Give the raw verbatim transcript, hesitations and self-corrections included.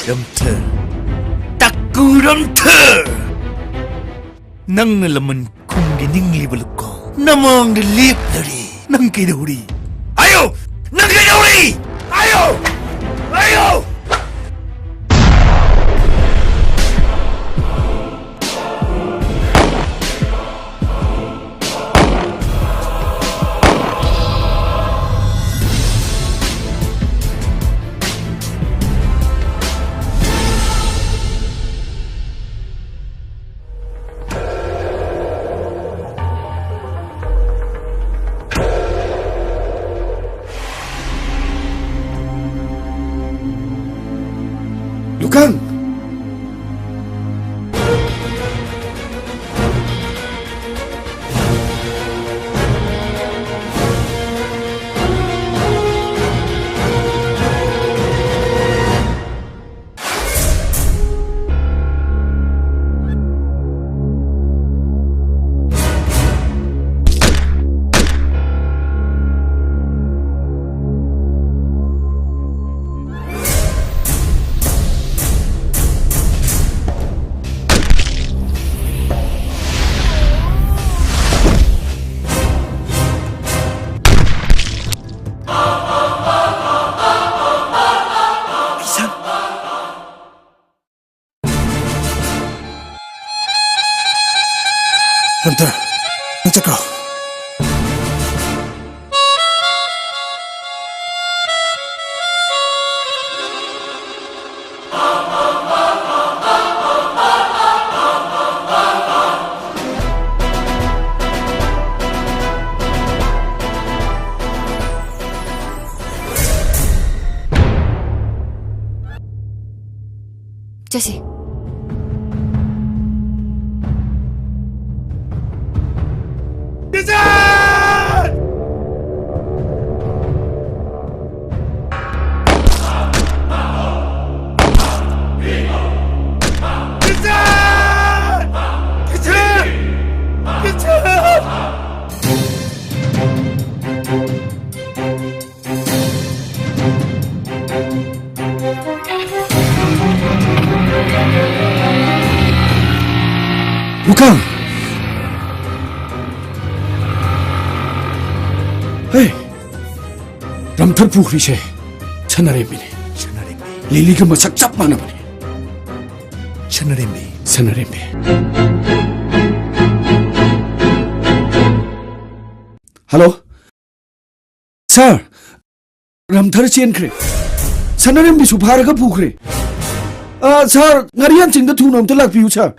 ꯔꯝꯊꯔ, ꯇꯥꯀꯨ ꯔꯝꯊꯔ, ꯅꯪꯅ ꯂꯃꯟ ꯈꯨꯝꯒꯦ ꯅꯤꯡꯂꯤꯕ ꯂꯨꯀꯣ ꯅꯃꯥꯡꯗ ꯂꯦꯞꯂꯔꯦ꯫ ꯅꯪ ꯀꯩꯗꯧꯔꯤ? ꯍꯥꯏꯌꯣ! ꯅꯪ ꯀꯩꯗꯧꯔꯤ? ꯍꯥꯏꯌꯣ! ꯍꯥꯏꯌꯣ! ꯂꯨꯀꯪ! ꯔꯝꯊꯔ, ꯅꯪ ꯆꯠꯈ꯭ꯔꯣ꯫ ꯆꯠꯁꯤ꯫ ꯀꯥ! ꯍꯦ! ꯔꯝꯊꯔ ꯄꯨꯈ꯭ꯔꯤꯁꯦ ꯁꯅꯥꯔꯦꯝꯕꯤꯅꯦ꯫ ꯁꯅꯥꯔꯦꯝꯕꯤ꯫ ꯂꯤꯂꯤꯒ ꯃꯁꯛ ꯆꯞ ꯃꯥꯟꯅꯕꯅꯦ꯫ ꯁꯅꯥꯔꯦꯝꯕꯤ꯫ ꯁꯅꯥꯔꯦꯝꯕꯤ꯫ ꯍꯜꯂꯣ꯫ ꯁꯥꯔ, ꯔꯝꯊꯔ ꯆꯦꯟꯈ꯭ꯔꯦ꯫ ꯁꯅꯥꯔꯦꯝꯕꯤꯁꯨ ꯐꯥꯔꯒ ꯄꯨꯈ꯭ꯔꯦ꯫ ꯑ, ꯁꯥꯔ, ꯉꯥꯔꯤꯌꯥꯟ ꯆꯤꯡꯗ ꯊꯨꯅ ꯑꯝꯇ ꯂꯥꯛꯄꯤꯌꯨ, ꯁꯥꯔ꯫